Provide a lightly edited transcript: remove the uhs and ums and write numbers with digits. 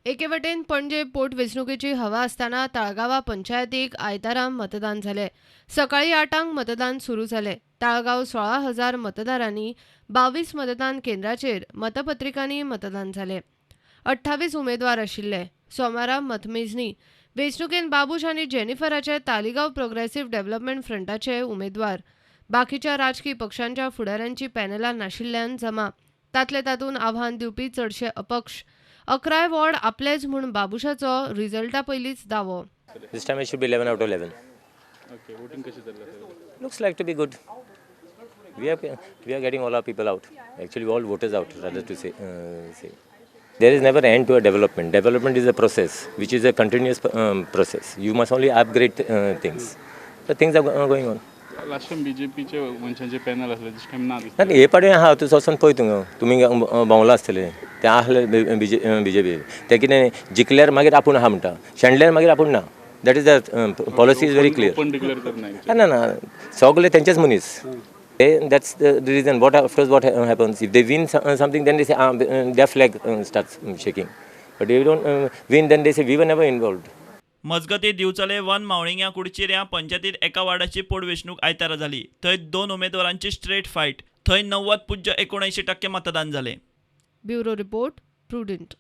एके वटेन पणजे पोटवेंचणुकेची हवा आसतना ताळगांवां पंचायतीक आयतारा मतदान जालें. सकाळीं 8 लांक मतदान सुरू जालें. ताळगांव 16,000 मतदारांनी 22 मतदान केंद्राचेर मतपत्रिकांनी मतदान जालें. 28 उमेदवार आशिल्ले. सोमारा मतमेजणी. वेंचणुकेन बाबूश आनी जेनिफराचे तालिगांव प्रोग्रेसिव्ह डेव्हलपमेंट फ्रंटाचे उमेदवार. बाकीच्या राजकी पक्षांच्या फुडाऱ्यांची पॅनलां नाशिल्ल्यान जमा. तातले तातूंत आव्हान दिवपी चडशे अपक्ष. 11 वॉर्ड आपलेच म्हूण बाबुशाचो रिजल्टा पयलींच दावो. This time it should be 11 out of 11. Okay, voting कशी चालली? Looks like to be good. We are getting all our people out. Actually, all voters out, rather to say. There is never end to a development. Development is a process, which is a continuous process. You must only upgrade things. The things are going on. Last time बीजेपीचे मनशांचे panel आसले, दीस time ना दिसता. ना, हे पाटी आहा. तूं वचोन पळय तुंगा, तुमी भोंवला आसतले. ते आहले बीजेपी. ते कितें, जिखल्यार मागीर आपूण आहा म्हणटा, शेणल्यार मागीर आपूण ना. That is the policy, is very clear. Open declare करना. ना ना, सगळे तेंचेच मनीस ते. That's the reason. What first, what happens, if they win something, then they say their flag starts shaking, but you don't win, then they say we were never involved. मजगतीं, दिवचले one मावळिंग्या कुडचिऱ्या पंचायतीत एका वार्डाची पोटवेंचणूक आयतारा जाली. थंय दोन उमेदवारांची स्ट्रेट फायट. थंय 90.79% मतदान जालें. Bureau report, prudent.